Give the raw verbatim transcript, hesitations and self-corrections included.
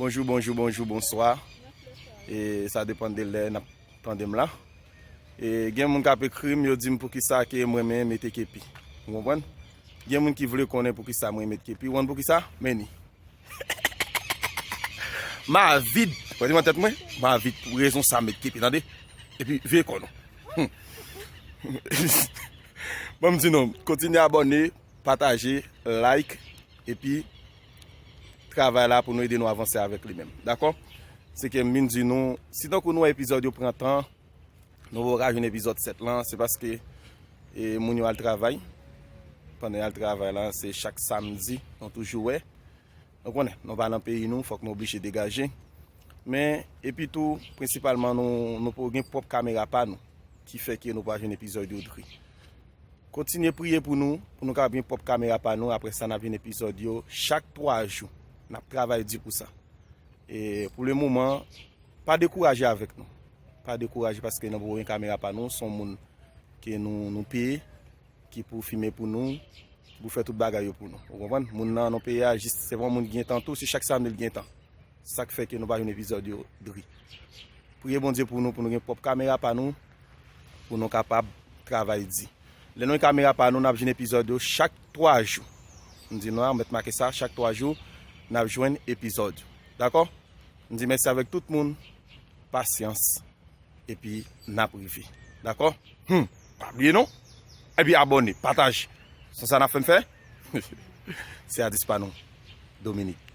Bonjou, bonjou, bonjou, bonswa. E sa depann de lè n ap tande m la. E gen moun k ap ekri m, yo di m poukisa ke m renmen mete kepi. Ou konprann? Gen moun ki vle konnen poukisa mwen met kepi. Ou konn poukisa? Men ni. M avid. Wè, nan tèt mwen, m avid pou rezon sa m met kepi, tande? Epi veye kò nou. Hmm. Ban m di nou, kontinye abòne, pataje, like, epi travay la pou nou ede nou avanse avèk li menm. Dakò? Se ke m vin di nou, si tankou nou wè epizòd yo pran tan, nou poko ka jwenn epizòd sèt lan, se paske e, moun yo al travay. Pandan y al travay la, se chak samdi, nou toujou wè. Nou konnen, nou pa nan peyi nou, fòk nou oblije degaje. Men, epi tou, prensipalman, nou, nou poko gen pwòp kamera pa nou, ki fè ke nou pa jwenn epizòd yo dri. Kontinye priye pou nou, pou nou kapab gen pwòp kamera pa nou, apre sa, n ap jwenn epizòd yo chak twa jou. N ap travay di pou sa. E pou le moman, pa dekouraje avèk nou. Pa dekouraje paske nou poko gen kamera pa nou, se yon moun ke nou, nou peye, ki pou filme pou nou, ki pou fè tout bagay yo pou nou. Ou konprann? Moun nan nou peye a, jis se pa yon moun ki gen tan tou, se chak samdi l gen tan. Sa k fè ke nou pa jwenn epizòd yo dri. Priye Bondye pou nou, pou nou gen pwòp kamera pa nou, pou nou kapab travay di. Lè nou gen kamera pa nou, n ap jwenn epizòd yo chak twa jou. M di nou a, mèt make sa, chak twa jou, n ap jwenn epizòd yo. Dakò? M di mèsi avèk tout moun, pasyans, epi n ap rive. Dakò? Hmm, pa bliye non. Epi abòne, pataje. Se sa n ap fè n fè. Se atis pa nou, Dominique.